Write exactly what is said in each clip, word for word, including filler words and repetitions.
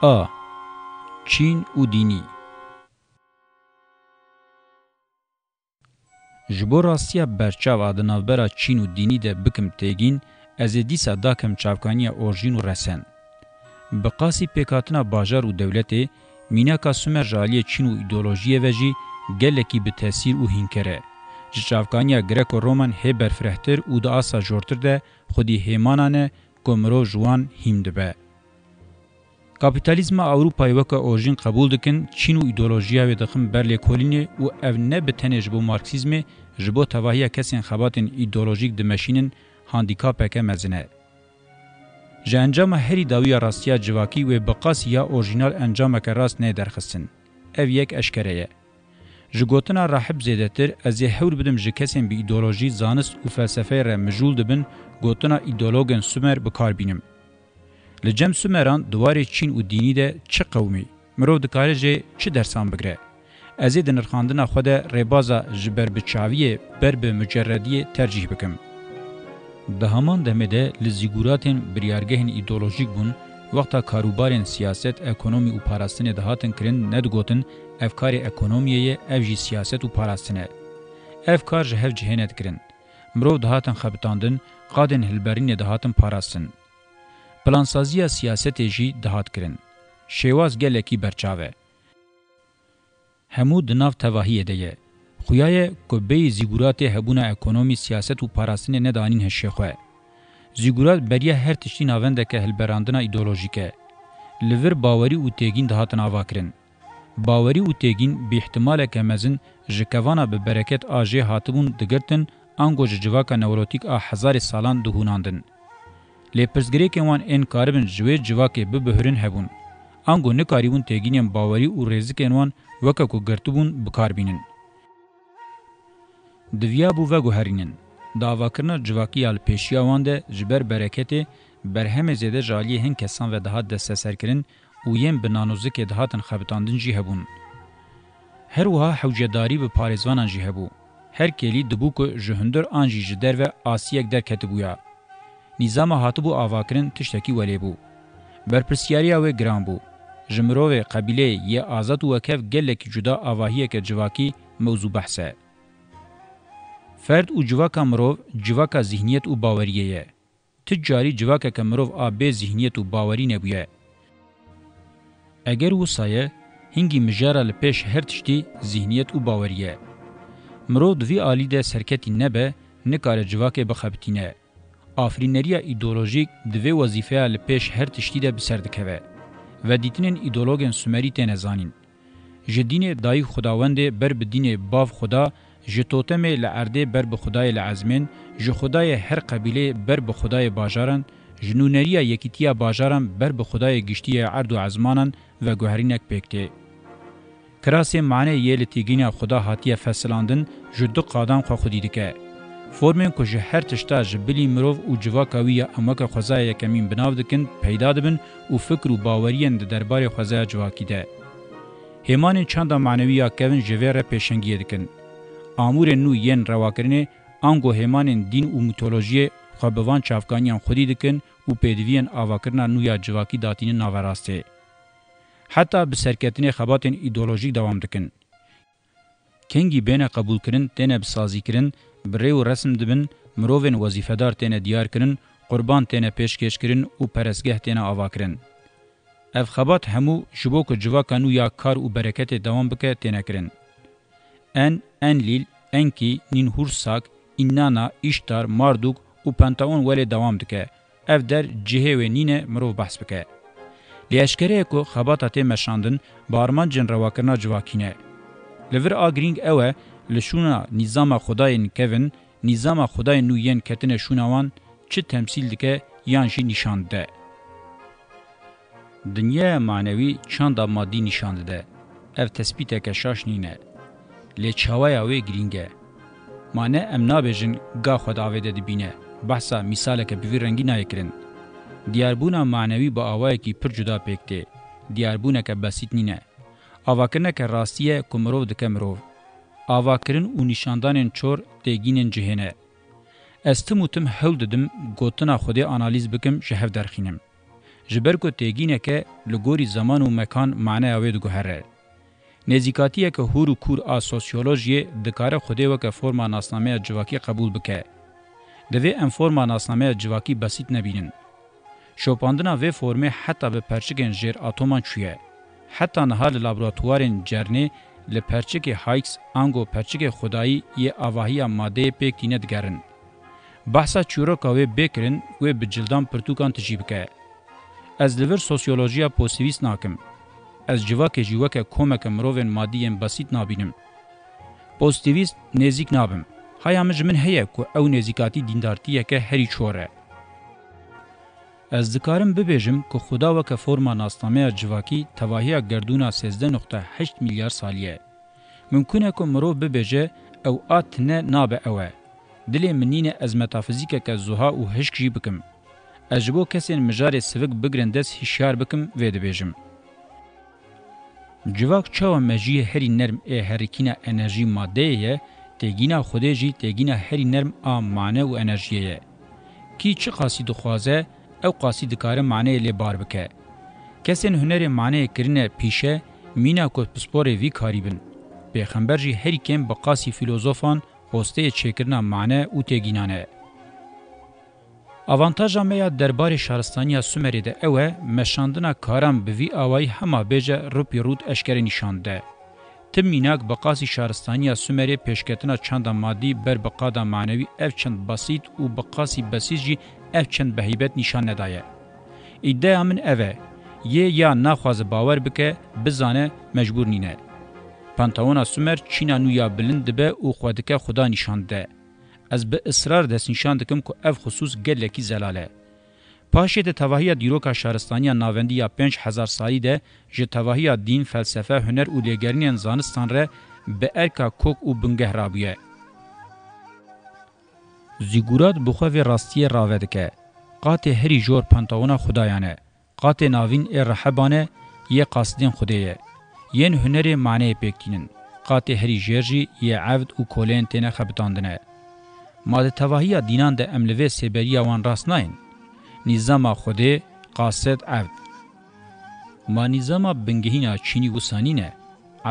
A. Çîn û dînî. Ji bo rastiya berçav a di navbera çîn û dînî de bikim têgîn, ez ê dîsa dakim çavkaniya orjîn û resen. Bi qasî pêkhatina bajar û dewletê, mînaka Sumer ji aliyê çîn û îdeolojiyê ve jî gelekî bi tesîr û hînker e. Ji çavkaniya Greko-Roman hê berfirehtir û di asa jortir de xwedî hêmanan e ku mirov ji wan hîn dibe. Kapîtalîzma Ewropayê weke orjîn qebûl dikin, çîn û îdeolojiya wê dixin ber lêkolînê û ev ne bi tenê ji bo Marksîzmê, ji bo tevahiya kesên xebatên îdeolojîk dimeşînin, handîkapeke mezin e. Ji encama herî dawî ya rastiya civakî wê bi qasî ya orjînal encameke rast neyê derxistin. Ev yek eşkere ye. Ji gotina Rahib zêdetir, ez ê hewl bidim ji kesên bi îdeolojî, zanist û felsefeyê re mijûl dibin, gotina îdeologên Sumer bi kar bînim. Li cem Sumeran di warê çîn û dînî de çi qewimî? Mirov dikare jê çi dersan bigire? Ez ê di nirxandina xwe de rêbaza ji berbiçaviyê ber bi mucerediyê tercîh bikim. Di heman demê de li zîguratên biryargehên îdeolojîk bûn, wexta karûbarên siyaset, ekonomî û parastinê dihatin kirin, nedigotin, ev karê ekonomiyê ye, ev jî siyaset û parastin e. Ev kar ji hev cihê nedikirin. Mirov dihatin xebitandin, qadên hilberînê dihatin parastin. Plansaziya siyasetê jî dihat kirin. Şêwaz gelekî berçav e. Hemû di nav tevahiyê de ye. Xuya ye ku bêyî zîguratê hebûna ekonomî, siyaset û parastinê nedanîn hişê xwe. Zîgurat beriya her tiştî navendeke hilberandina îdeolojîk e. Li vir bawerî û têgîn dihatin avakirin. Bawerî û têgîn bi îhtimaleke mezin ji kevana bi bereket a jê hatibûn digirtin, ango ji civaka newrotîk a hezarê salan dihûnandin. Lê pirsgirêkên wan ên karibin ji wê civakê bibihirin hebûn. Ango nikarîbûn têgînên bawerî û rêzikên wan weke ku girtibûn bi kar bînin. Diviyabû veguherînin. Di avakirina civakî ya li pêşiya wan de ji ber bereketê berhemê zêde ji aliyê hin kesan ve dihat desteserkirin û yên bi nanozikê dihatin xebitandin jî hebûn. Her wiha hewcedarî bi parêzvanan jî hebû. Her kêlî dibû ku ji hundir an jî ji derve asiyek derketibûya. Nîzama hatibû avakirin tiştekî welê bû. Berpirsiyariya wê giran bû. Ji mirovê, qebîleyê yê azad û wekhev gelekî cuda avahiyeke civakî mewzû behs e. Ferd û civaka mirov civaka zîhniyet û baweriyê ye. Tu carî civakeke mirov a bê zîhniyet û bawerî nebûye. Eger wisa ye, hingî mijara li pêş her tiştî zîhniyet û bawerî ye. Mirov di vî alî de serketî nebe, nikare civakê bixebitîne. Afirîneriya îdeolojîk di vê wezîfeya li pêş her tiştî de bi ser dikeve. Vedîtinên îdeologên Sumerî têne zanîn. Ji dînê dayik Xwedawendê ber bi dînê bav Xweda, ji totemê li erdê ber bi Xwedayê li ezmên, ji Xwedayê her qebîleyê ber bi Xwedayê bajaran, ji nûneriya yekîtiya bajaran ber bi Xwedayê giştî yê erd û ezmanan veguherînek pêk tê. Kirasê maneyê yê li têgîna Xweda hatiye fesilandin, ji du qadan xwe xwedî dike. Formên ku ji her tişta ji bilî mirov û civaka wî ya em weke xwezaya yekemîn bi nav dikin, peyda dibin û fikr û baweriyên di derbarê xwezaya civakî de. Hêmanên çanda manewî ya kevin ji vê re pêşengiyê dikin. Amûrên nû yên rewakirinê, ango hêmanên dîn û mîtolojiyê xwe bi van çavkaniyan xwedî dikin û pêdiviyên avakirina nû ya civakî datînin naverastê. Heta bi serketinê xebatên îdeolojîk dewam dikin. Kengî bêne qebûlkirin, têne bisazîkirin, bi rê û resim dibin, mirovên wezîfedar têne diyarkirin, qurban têne pêşkêşkirin û perestgeh têne avakirin. Ev xebat hemû ji bo ku civaka nû ya kar û bereketê dewam bike têne kirin. En, Enlîl, Enkî, Nînhûrsak, Înnana, Îştar, Mardûk û Panteon welê dewam dike. Ev der cihê wê nîne mirov behs bike. Lê eşkere ye ku xebata tê meşandin bi armancên rewakirina civakî ne. Li vir a girîng ew e, li şûna nîzama xwedayên kevin, nîzama xwedayên nû yên ketine şûna wan çi temsîl dike yan jî nîşan dide. Dinyaya manewî çanda madî nîşan dide. Ev tespîteke şaş nîne. Lê çawaya wê girîng e. Ma ne em nabêjin ga xwe di avê de dibîne, behsa mîsaleke bi vî rengî nayê kirin. Diyarbûna manewî bi awayekî pir cuda pêk tê. Diyarbûneke besît nîne. Avakirineke rastî ye ku mirov dike mirov. Avakirin û nîşandanên çor têgînên cihê ne. Ez tim û tim hewl didim gotina Xwedê analîz bikim, ji hev derxînim. Ji ber ku têgîneke li gorî zeman û mekan maneya wê diguhere. Nêzîkatiyeke hûr û kûr a sosyolojiyê dikare Xwedê weke forma nasnameya civakî qebûl bike. Divê em forma nasnameya civakî besît nebînin. Şopandina vê formê heta bi perçikên jêratoman çûye. Heta niha li laboratuwarên cernê li perçikê Higgs ango perçikê xwedayî yê avahiya madeyê pêk tîne digerin. Behsa çîroka wê bê kirin, wê bi cildan pirtûkan tijî bike. Ez li vir sosyolojiya pozîtîvîst nakim. Ez civakê jî weke komeke mirovên madî yên besît nabînim. Pozîtîvîst nêzîk nabim. Haya min ji min heye ku ew nêzîkatî dîndartiyeke herî çor e. Ez dikarim bibêjim ku Xuda weke forma nasnameya civakî tevahiya gerdûna sêzdeh nokte heşt milyar salî ye. Mimkûn e ku mirov bibêje, ew a tine nabe ew e. Dilê min nîne ez metafizîkeke zuha û hişk jî bikim. Ez ji bo kesên mijarê sivik bigrin dest hişyar bikim vê dibêjim. Civak çawa mejiyê herî nerm ê herikîna enerjî madeyê ye, têgîna Xwedê jî têgîna herî nerm a mane û enerjiyê ye. Kî çiqasî dixwaze, ew qasî dikare maneyê lê bar bike. Kesên hunerê maneyê kirine pîşe, mîna ku pisporê vî karî bin. Pêxember jî herî kêm bi qasî fîlozofan posteyê çêkirina mane û têgînan e. Avantaja me ya derbarê şaristaniya Sumerê de ew e, meşandina karan bi vî awayî hema bêje rûpî rût eşkere nîşan dide. Tim mînak bi qasî şaristaniya Sumerê pêşketina çanda madî ber bi qada manewî ev çend basît û bi qasî besît jî ev çend bi heybet nîşan nedaye. Îdeya min ev e, yê ya naxwaze bawer bike, bizane mecbûr nîne. Panteona Sumer çîna nû ya bilind dibe û xwe dike Xuda nîşan dide. Ez bi israr destnîşan dikim ku ev xisûs gelekî zelal e. Paşê di tevahiya dîroka şaristaniya navendî ya pênc hezar salî de ji tevahiya dîn, felsefe, huner û lêgerînên zanistan re bi erka kok û bingeh rabûye. Zîgurat bi xwe vê rastiyê rave dike. Qatê herî jor panteona xudayan e. Qatê navîn ê reheban e, yê qasidên Xwedê ye. Yên hunerê maneyê pêk tînin. Qatê herî jêr jî yê evd û koleyên têne xebitandine. Ma di tevahiya dînan de em li vê sêberiya wan rast nayên? Nîzama Xwedê, qasid, evd. Ma nîzama bingehîna çînî wisa nîne?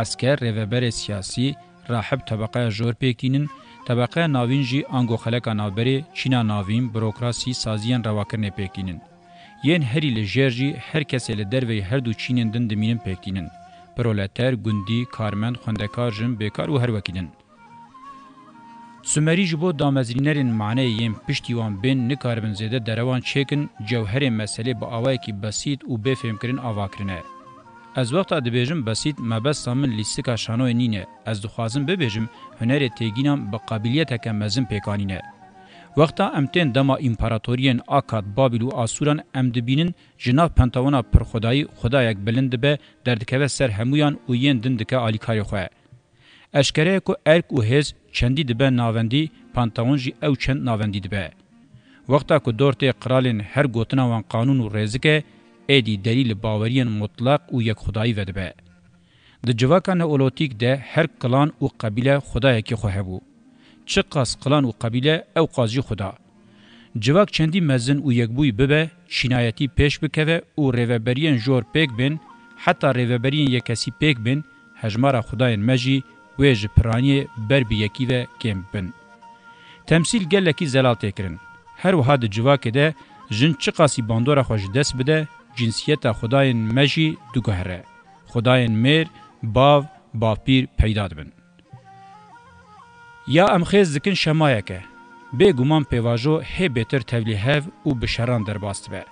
Esker, rêveberê siyasî, rahib tebeqeya jor pêk tînin, tebeqeya navîn jî ango xeleka navberê, çîna navîn, burokrasî, saziyên rewakirinê pêk tînin. Yên herî li jêr jî her kesê li derveyî her du çînên din dimînin pêk tînin. Proleter, gundî, karmend, xwendekar, jin, bêkar û her wekî din. Sumerî ji bo damezrînerên maneyê yên piştî wan bên nikaribin zêde derewan çêkin, cewherê meselê bi awayekî besît û bê fêmkirin ava kirine. Ez wexta dibêjim besît, mebesta min lîstika şanoyê nîne, ez dixwazim bibêjim hunerê têgînan bi qabiliyeteke mezin pêkanîne. Wexta em tên dema împaratoriyên Akad, Babîl û Asûran em dibînin, ji nav panteona pirxwedayî xwedayek bilind dibe, derdikeve ser hemûyan û yên din dike alîkarê xwe. Eşkere ye ku erk û hêz çendî dibe navendî, panteon jî ew çend navendî dibe. Wexta ku dor tê qiralên her gotina wan qanûn û rêzik e, êdî derî li baweriyên mutlaq û yekxwedayî vedibe. Di civaka neolotîk de her klan û qebîle xwedayekî xwe hebû. Çiqas klan û qebîle, ew qas jî xweda. Civak çendî mezin û yekbûyî bibe, çînayetî pêş bikeve û rêveberiyên jor pêk bên, heta rêveberiyên yekesî pêk bên, hejmara xwedayên me jî wê ji piraniyê ber bi yekî ve kêm bibin. Temsîl gelekî zelal tê kirin. Her wiha di civakê de jin çiqasî bandora xwe ji dest bide, cinsiyeta xwedayên me jî diguhere. Xwedayên mêr, bav, bavpîr peyda dibin. Ya em xêz dikin şemayek e. Bêguman pêvajo hê bêtir tevlî hev û bi şeran derbas dibe.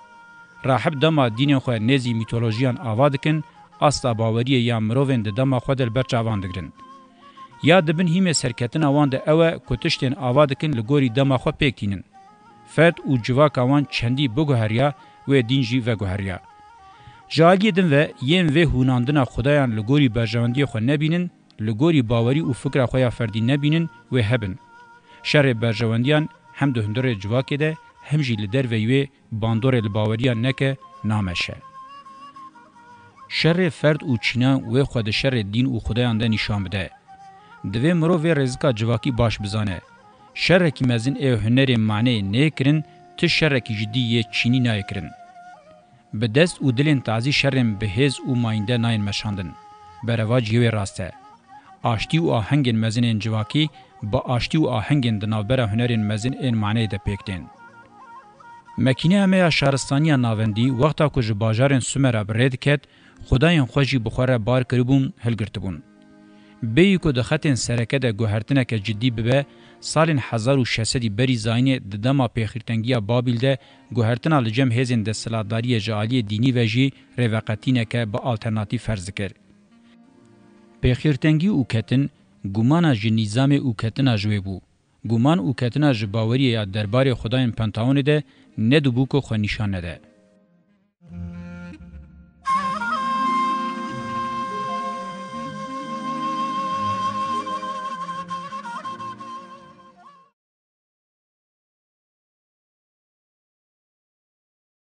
Rahib dema dînên xwe nêzî mîtolojiyan ava dikin, asta baweriyê ya mirovên di dema xwe de li ber çavan digirin. Ya di bin hîmê serketina wan de ew e ku tiştên ava dikin li gorî dema xwe pêk tînin. Ferd û civaka wan çendî biguheriya, wê dîn jî veguheriya. Ji aliyê din ve yên vê hûnandina xudayan li gorî berjewendiyê xwe nebînin, li gorî bawerî û fikra xwe ya ferdî nebînin, wê hebin. Şerê berjewendiyan hem di hundirê civakê de, hem jî li derveyî wê bandorê li baweriyan neke, nameşe. Şerê ferd û çînan wê xwe di şerê dîn û xudayan de nîşan bide. Divê mirov vê rêzika civakî baş bizane. Şerekî mezin ê hunerê maneyê neyê kirin, ti şerekî ji dî yê çînî nayê kirin. Bi dest û dilên tazî şerên bi hêz û mayînde nayên meşandin. Berevac yê wê rast e. Aştî û ahengên mezin ên civakî bi aştî û ahengên di navbera hunerên mezin ên maneyê de pêk tên. Mekîneya me ya şaristaniya navendî wexta ku ji bajarên Sumera bi rê diket, xwedayên xwe jî bi xwe re bar kiribûn, hilgirtibûn. Bêyî ku di xetên sereke de guhertineke cidî bibe, salên hezar û şeş sedî berî zayînê di dema pêxîrtengiya Babîl de guhertina li cem hêzên desthilatdariyê ji aliyê dînî ve jî rêveqetîneke bi alternatîf ferz dikir. Pêxîrtengî û ketin, gumana ji nîzamê û ketina ji wê bû. Guman û ketina ji baweriyê ya derbarê xwedayên Pentaonê de nedibû ku xwe nîşan nede.